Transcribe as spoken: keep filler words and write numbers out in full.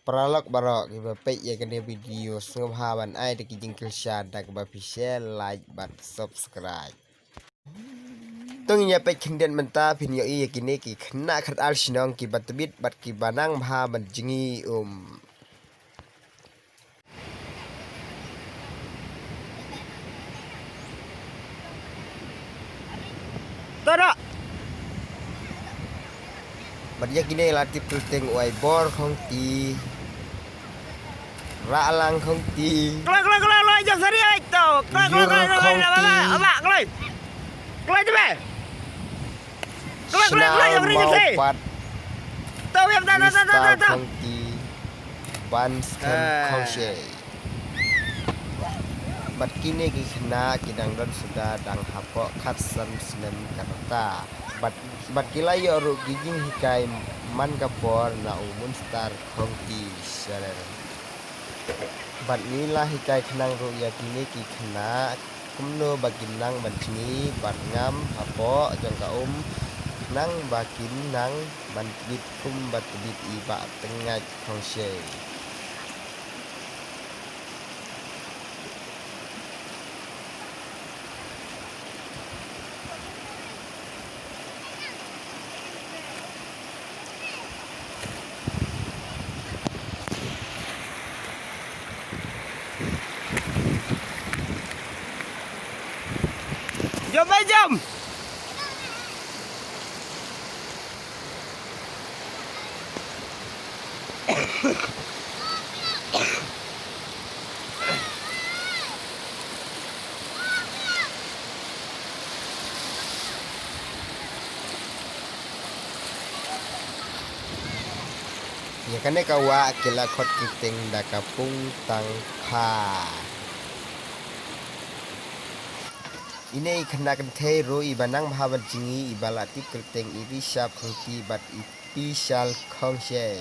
paralok baroh kiba peit ïa kane video sngewbha ban ai da ki jingkyrshan da kaba phi share, like bad subscribe. To ngin ïa peit khyndiat mynta, phin ïohi ïa kine ki khynnah khatar shnong kiba tbit bad kiba nang bha ban jngi um. Todo. Bad ïa kine la tip kyrteng u Aibor Khongti. Ralang Khongti. Kloi, kloi, kloi, kloi, jam sari ai to. Kloi, kloi, kloi, kloi, kloi, kloi, kloi. Kloi tu be. Kloi, kloi, kloi, kloi, kloi. Pat. To, ya, to, to, to, to, to. Khongti. Ban skhem Khongshei. Bad kine ki khynnah ki dang don suda dang hapoh khatsan snem ka rta. Bad, bad ki la ïoh ruh ki jinghikai man ka por na u Munstar Khongti Shalem. Bad ngi la hikai khnang ruh ïa kine ki khynnah kumno ba kin nang ban jngi bad ngam hapoh jong ka um, khnang ba kin nang ban tbit kumba tbit i Bah Tngaid Khongshei. Jom, eh, jom. Ïa kane ka wah ki la khot kyrteng da ka Pung Tang Pha. Ine i khynnah kynthei ruh iba nang bha ban jngi iba la tip kyrteng i Rishab Khongti bad i Pishal Khongshei.